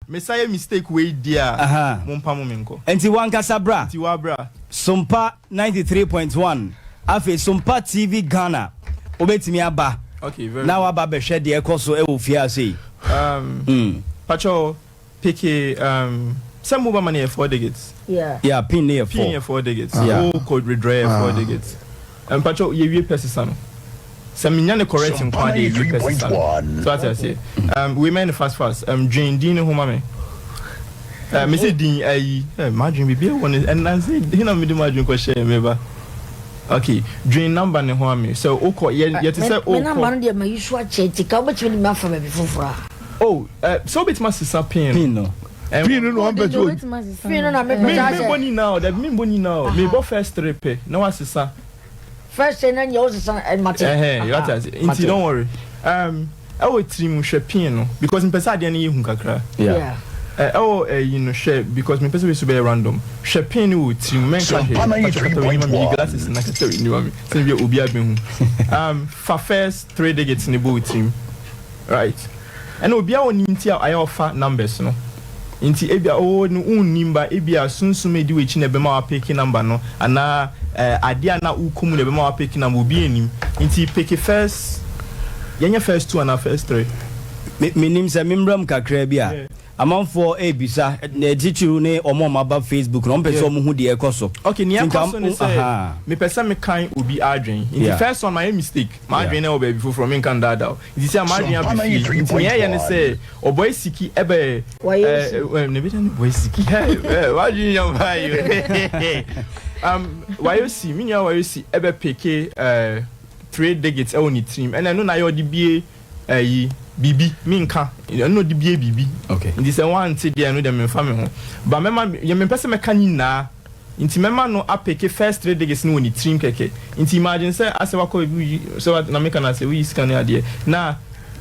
Mesa yɛ mistake wei di a, mo mpa mo me nkɔ. Nti wankasa bra. Nti wa bra. Sompa 93.1 afei Sompa TV Ghana wobɛtumi aba. Okay, very na good. Waba bɛhwɛ deɛ ɛkɔ so ɛwɔ fie ase yi. Pacho peke sɛ mobile money yɛ 4 digits. Yeah. Yeah, pin ne yɛ 4. Pin yɛ 4 digits. Yeah. Wo code withdraw yɛ 4 digits. Pacho yɛ wie pɛ sesa no. Sɛ menya ne correct nko ade yɛ wie pɛ sesa no. So ate ase. We men fast fast. Dwen din ne ho ma me. Me se din ayi. Madwen bibi wɔ ne ɛnanse hina me de madwen kɔ hyɛ me ba. Okay, dwen number ne ho ame. So okɔ ye te sɛ okɔ. Me number no de ma yisu akyɛ ti ka wobɛtumi de me afa baabi foforo a. Oh, so wobɛtumi asesa pin. Pin no. Pin no na ɔmpɛ sɛ pin no na mepɛ sɛ me bɔ ni now, da me bɔ ni now. Me bɔ first three pɛ na wasesa. First three na nyɛ wosesa mate. You ate ase. Nti don't worry. Ɛwɔ tirim hwɛ pin no because mpɛ sɛ adeɛ no yɛ hu kakra. Yeah. Ɛwɔ ɛyi no hwɛ because mepɛ sɛ wesu bɛyɛ random. Hwɛ pin no wɔ tirim mɛnka hwɛ. Pacho kata w'anim ma me yi glasses na kata w'anim ma me sɛ bi obi abɛhu. Fa first 3 digits ne bɔ wɔ tirim. Right. Ɛna obi a onim nti a ayɛ ɔfa numbers no. Nti ebia o no unnim ba ebia sunsum edi w'akyi na ɛbɛma wapeke number no anaa ade a na wokɔ mu na ɛbɛma wapeke number obi anim. Nti peke first yɛnyɛ first 2 anaa first 3. Menim sɛ memram kakra bi a amanfoɔ ebisa na titiriw ne ɔmo a ɔmo aba Facebook na ɔmo pɛ sɛ ɔmo hu deɛ ɛkɔ so. Okay, nea ɛkɔ so ne sɛ mepɛ sɛ mekan obi adwen. Nti first one mayɛ mistake. M'adwen na ɛwɔ baabi foforɔ menka ndaadaa. Nti sɛ m'adwen aba fie. Nti nea ɛyɛ ne sɛ ɔbɔ esiki ɛbɛ ne bi ne bɔ esiki. W'adwen yɛ mpa yi. Wayɛ mi nua wayɛ si ɛbɛ peke 3 digits ɛwɔ ne tirim. Ɛna ɛno na yɛ ɔde bie yi bibi minka ɛno de bie bibi. Okay. Nti sɛ wante deɛ ɛno deɛ memfa me ho. Ba mɛma yɛ mempɛ sɛ mɛka nyinaa. Nti mɛma no apeke first 3 digits no wɔ ne tirim kɛkɛ. Nti imagine sɛ asɛ wakɔ ebi sɛ na meka na sɛ woyi sika ne adeɛ na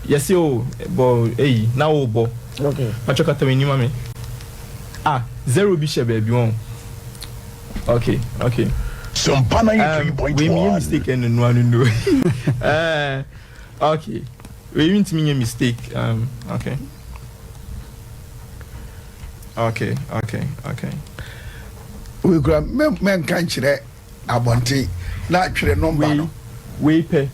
yɛse o bɔ eyi na wo bɔ. Okay. Pacho kata w'anim ma me. Ah, 0 bi hyɛ baabi wɔn. Okay, okay. Sompa 93.1. We made mistake and no no no. Okay. We didn't mean a mistake. Okay. Okay, okay, okay. We grab men can't share abonte na twere number no. We pay.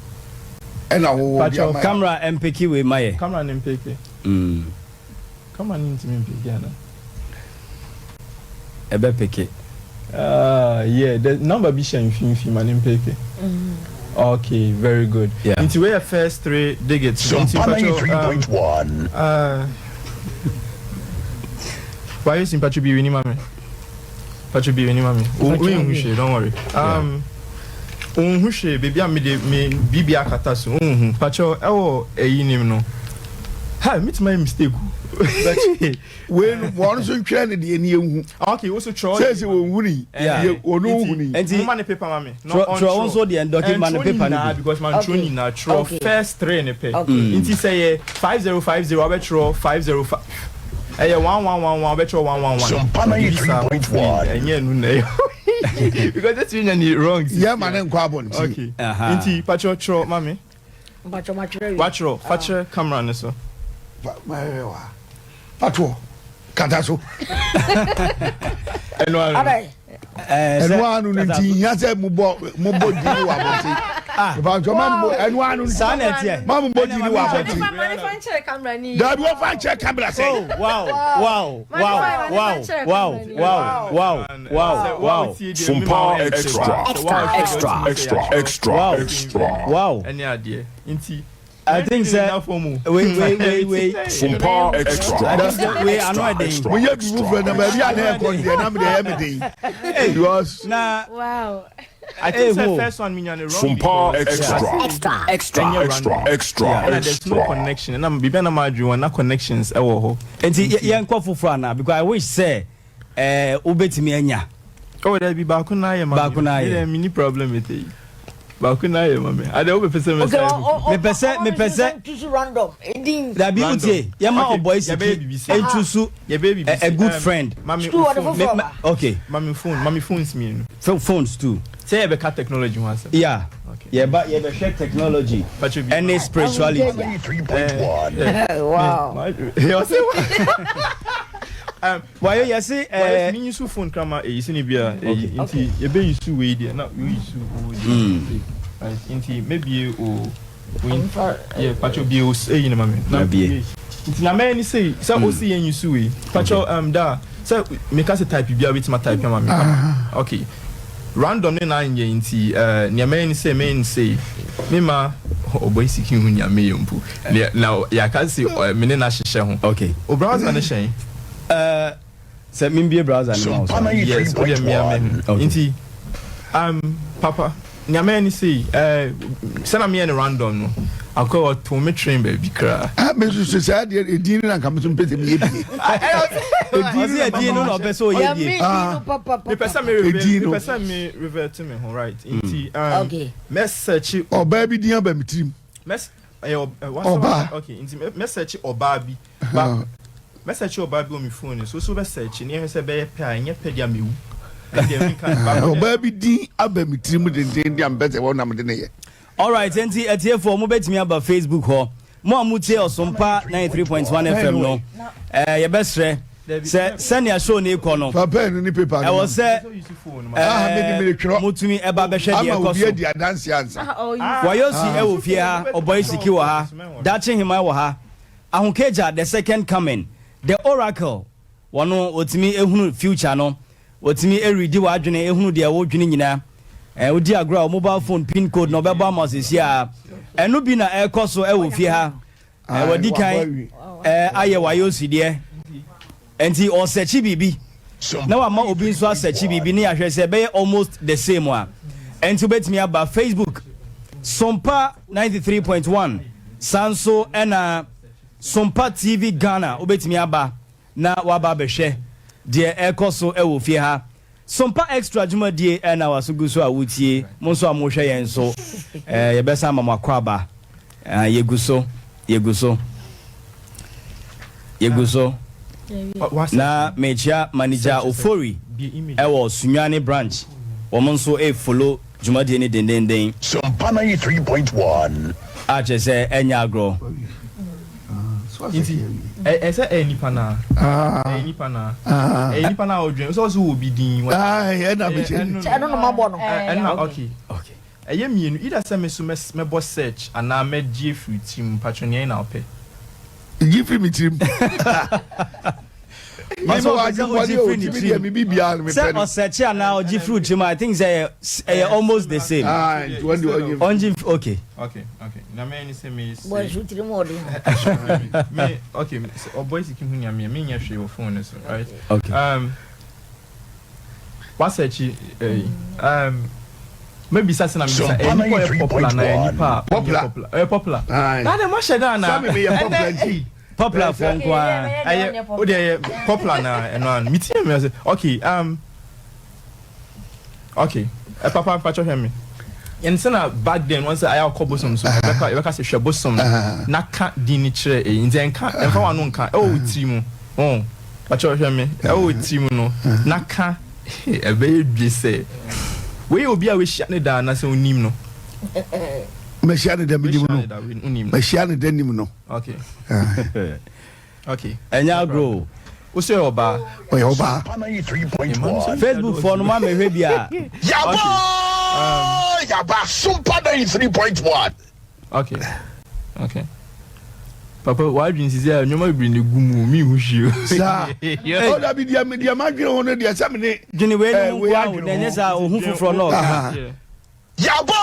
And I will Pacho camera mpeki we maye. Camera mpeki. Camera ntimi mpeki ana. Ebe peke. Yeah, the number be shine fin man mpeki. Okay, very good. Yeah. Nti we first 3 digits. Sompa 93.1. Why you Pacho be winning, mommy? Pacho be winning, mommy. We who don't worry. Who baby, I'm me bibi akata so. Pacho, ewo eyi nim no. Ha, meet my mistake. But when one so try ne de ne ehu. Okay, also try. Say we huni. Yeah. Ono huni. Enti money paper mami. No, try also the document money paper ni because man try ni na try first 3 ne pay. Enti say 5050 abetro 505. Eh 1111 abetro 111. Sompa 93.1. Enye nu na. Because that's you ni wrong. Yeah, man nkwa abonti. Okay. Enti patro try mami. Patro matro. Watro, fatro camera ne so. Ma wa. Patro kata so. Eno ano. Eno ano nti nya sɛ mobɔ dini wɔ abɔnten. Patro ma mo eno ano nti. Saa na ɛteɛ. Ma mo bɔ dini wɔ abɔnten. Dabi wɔfa nkyerɛ camera sɛ. Oh wow wow wow wow wow wow wow wow wow. Sompa extra extra extra extra wow extra. Wow. Ɛne adeɛ nti. I think sir. Wait wait wait wait. Sompa extra. I think we are not doing. Mo yɛ dubu fɛ na baabi a na ɛkɔ deɛ na mi de ɛyɛ mi den. Because. Na. Wow. I think the first one me wrong. Sompa extra extra extra extra extra. And there's no connection. And I'm bibi na ma adwene na connections ɛwɔ hɔ. Nti yɛn kɔ foforɔ ana because I wish sɛ wobɛtumi anya. Oh, there be baako na ayɛ ma. Baako na ayɛ. Me ni problem with it. Baako na ayɛ ma me. Ade wo bɛpɛ sɛ mɛsa. Mepɛ sɛ choose random. Edin. Dabi utie. Yɛ ma ɔbɔ esiki. Echusu. A good friend. Mami School ɔde foforɔ ba. Okay. Mami phone, mami phones mienu. Phones too. Sɛ yɛbɛka technology ho asɛm. Yeah. Okay. Yɛba yɛbɛhwɛ technology. Ɛne spirituality. 3.1. Wow. Yɛ ɔsɛ. Wayo yɛse ɛɛ. Mi use phone kama eyi sini bia eyi nti ebe use wei deɛ na wei use wo deɛ. Nti mebie o yɛ patro bie o eyi na ma mi. Na bie. Nti na mɛyɛ ni sei sɛ o si yɛn use wei patro da sɛ meka sɛ type bia wetin ma type ama mi. Okay, random ne na nyɛ nti nea mɛyɛ ni sɛ mɛyɛ ni sei me ma ɔbɔ esiki hu nea mɛyɛ mpo na yɛaka se me ne na hyehyɛ ho. Okay. O browser ne hyɛn. Sɛ membie browser no ma wo so. Yes, o deɛ mmea me. Okay. Nti papa nea mɛyɛ ne sei, sɛ na meyɛ no random no, akɔ ɔto me train baabi koraa. Ah, me nso so saa deɛ edin no na nka me nso mpɛ sɛ meyɛ bie. Ɔsi edin no na ɔpɛ sɛ ɔyɛ bie. Mepɛ sɛ me Edin no. mepɛ sɛ me revert me ho, right? Nti Okay. mɛ search. Ɔbaa bi din aba me tirim. Mɛ ɛyɛ wasa Ɔbaa. Okay, nti mɛ search ɔbaa bi. Ba mɛ search ɔbaa bi wɔ me phone so so bɛ search ne yɛhwɛ sɛ bɛyɛ pɛ a ɛnyɛ pɛ deɛ mewu. Ɛdeɛ menka ba. Ɔbaa bi din aba me tirim dendenden a mpɛ sɛ wɔn na mede ne yɛ. Alright, nti atiefoɔ mobɛtumi aba Facebook hɔ. Mo a motie Ɔsompa 93.1 FM no, yɛbɛsrɛ sɛ sɛnea show no rekɔ no, Fa pen ne paper no ɛwɔ ma me. sɛ Ah, mede ɛɛ meretwerɛ. motumi ɛba bɛhwɛ deɛ Ama ɛkɔ obi so. adi adanse ansa. Wayosi ɛwɔ fie ha, Ɔbɔe Siki wɔ ha, Daakye Heman wɔ ha, Ahokagya the second coming, the oracle, wɔno wɔtumi ehunu future no, wɔtumi eredi w'adwene, ehunu deɛ wodwene nyinaa. Wodi agorɔ a mobile phone pin code na ɔbɛbɔ ama sisi a ɛno bi na ɛrekɔ so ɛwɔ fie ha. Wɔdi kan ayɛ Wayosi deɛ, nti ɔsɛkyi biribi na wama obi nso asɛkyi biribi ne yɛahwɛ sɛ ɛbɛyɛ almost the same a. Ɛnti wobɛtumi aba Facebook Sompa 93.1, saa nso ɛna Sompa TV Ghana, wobɛtumi aba na waba abɛhwɛ deɛ ɛrekɔ so ɛwɔ fie ha. Sompa Extra dwumadie ɛna waso gu so a wotie. Mo nso a mohwɛ yɛn nso, yɛbɛsan ama mo akɔ aba. Yɛgu so, yɛgu so, yɛgu so. Na mekyia manager Ofori ɛwɔ Sunyani branch, wɔn nso ɛfollow dwumadie no dendenden. Sompa 93.1. A kyerɛ sɛ ɛnyɛ agorɔ. Nti ɛsɛ ɛyɛ nipa na ɛyɛ nipa na ɛyɛ nipa na ɔdwen sɛ ɔsɛ wɔ bi din. Ɛna mi kyɛ. Ɛno na ma bɔ no. Ɛno okay. Ɛyɛ mmienu either sɛ me so mɛbɔ search anaa mɛgye firi tirim mpatwɛ nea na ɔpɛ. Gye firi mi tirim. Ɔsɛ ɔgye firi ne tirim sɛ ɔsɛkye anaa ɔgye firi tirim, I think sɛ ɛyɛ almost the same. Ɔngye, okay. Okay, okay. Na mɛ ni sɛ me. Bɔ nsu tirim ɔde. Me okay, ɔbɔ esiki hu nea me nyɛ hwee wɔ phone no so, right? Okay. Wasɛkyi ɛyi maybe sase na mebisa ɛyɛ nipa ɔyɛ popular na ɛyɛ nipa a ɔnyɛ popular? Ɔyɛ popular na de mo ahyɛ da na Sami mi yɛ popular nti. Popular fo nko ara. Ɛyɛ o de ɛyɛ popular na ɛno ano mi ti yɛ mi ɔsɛ okay, okay, ɛ papa mpatsɔ hwɛ mi yɛn sɛ na back then wɔn sɛ ayɛ akɔ bosom so ɛbɛka ɛbɛka sɛ hwɛ bosom na ka din ni kyerɛ ɛyi nti ɛnka ɛnfa wɔn ano nka ɛwɔ tiri mu ɔn mpatsɔ hwɛ mi ɛwɔ tiri mu no na ka ɛbɛyɛ dwe sɛ wei obi a wehyia ne da anasɛ onim no. Mahyia ne da menim no. Mahyia ne da nim no. Okay. Okay. Ɛnyɛ agorɔ o. Wosɛ yɛ ɔbaa. Ɔyɛ ɔbaa. Facebook foɔ no ma mehwɛ bi a. Yaba! Yaba! Sompa 93.1. Okay. Okay. Papa, wadwin sisi a nneɛma bebree na egu mu mi hu hwee o. Saa. Ɔ dabi deɛ deɛ ma dwene ho no deɛ sɛ me ne. Dwene wei no ho nko ara o, na ɛnyɛ saa ohu foforɔ na ɔka. Yaba!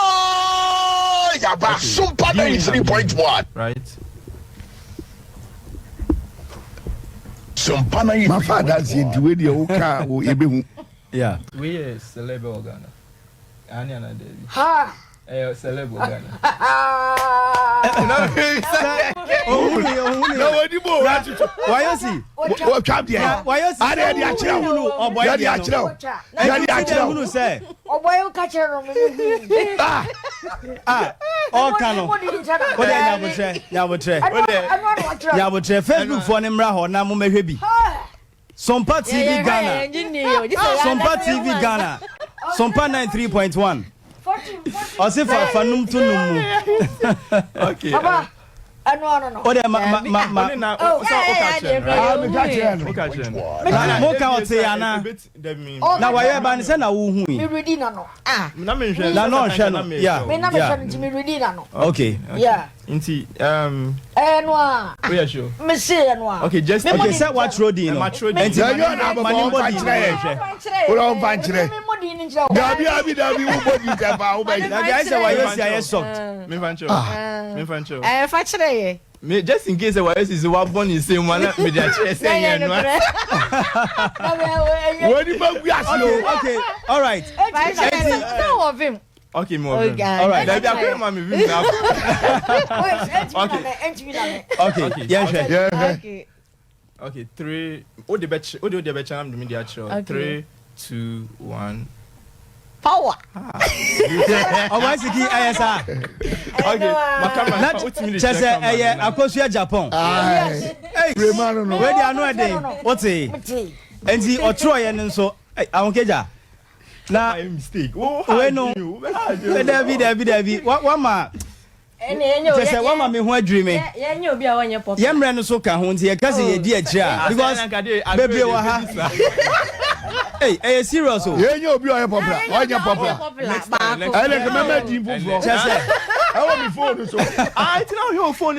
Yaba! Sompa 93.1. Right. Sompa 93.1. Mafa adanseɛ nti wei deɛ woka a wo yɛbɛhu. Yeah. Wei yɛ celeb wɔ Ghana. Ani ana dabi. Ha! Ɛyɛ celeb wɔ Ghana. Na wɔdi mu o atutu. Wayosi. Wɔtwa deɛ. Wayosi. Ade yɛde akyerɛ wo. Yɛde akyerɛ wo. Yɛde akyerɛ wo. Hunu sɛ. Ɔbɔ yi ka kyerɛ no me hu. Ah. Ah, ɔka no. O de nyabotrɛ, nyabotrɛ. Nyabotrɛ Facebook foɔ ne mmra hɔ na mo mɛhwɛ bi. Sompa TV Ghana. Sompa TV Ghana. Sompa 93.1. Ɔse fa fa num to num mu. Okay. Papa. Ɛno ano no. O de ma ma ma ma. Ɔne na o sɛ o ka kyerɛ no. Ah, meka kyerɛ no. O ka kyerɛ no. Na mo ka ɔte ana? Na wayɛ ba ne sɛ na wo hu yi. Me redi na no. Ah. Na me nhwɛ. Na na ɔhwɛ no. Yeah. Me na me hwɛ no nti me redi na no. Okay. Yeah. Nti Ɛno a. O yɛ sure. Me se ɛno a. Okay, just okay sɛ watwerɛ din no. Nti ma ne mbɔ din no nhwɛ. Wọ́n ɔnfa nkyerɛ. Dabi abi dabi wo bɔ din sɛ fa wo bɛ. Dabi ayɛ sɛ wayɛ si ayɛ soft. Mefa nkyerɛ. Mefa nkyerɛ. Ɛɛ fa kyerɛ yɛ. Me just in case wayɛ si sɛ wabɔ ne nsam mu ana mede akyerɛ sɛ ɛnyɛ no. Wọ́n ni ma gu ase o. Okay, all right. Sɛ wɔ vim. Okay, mo vim. All right. Dabi akɔyɛ ma mi vim na. Okay. Okay, yɛn hwɛ. Yɛn hwɛ. Okay. Okay, three. O de bɛ kyerɛ, o de o de bɛ kyerɛ na mi de akyerɛ. 3, 2, 1. Power. Ɔbɔ siki ɛyɛ saa. Okay, ma camera. Na kyɛ sɛ ɛyɛ akosua Japan. Prema no no. Wei di ano ɛden, o te. Nti ɔtwerɛ yɛ no nso, ahonkegya. Na wei no, dabi dabi dabi, wama. Kyɛ sɛ wama me ho adwiri me. Yɛn mmerɛ no so ka ho nti yɛka sɛ yɛdi akyire a because bebree wɔ ha. Ei ɛyɛ serious o. Yɛnyɛ obi a ɔyɛ popular ɔnyɛ popular. Ɛnna kɛmɛ mɛ din foforɔ. Kyɛ sɛ ɛwɔ mi phone so. Ah, nti na ɔhwɛ o phone.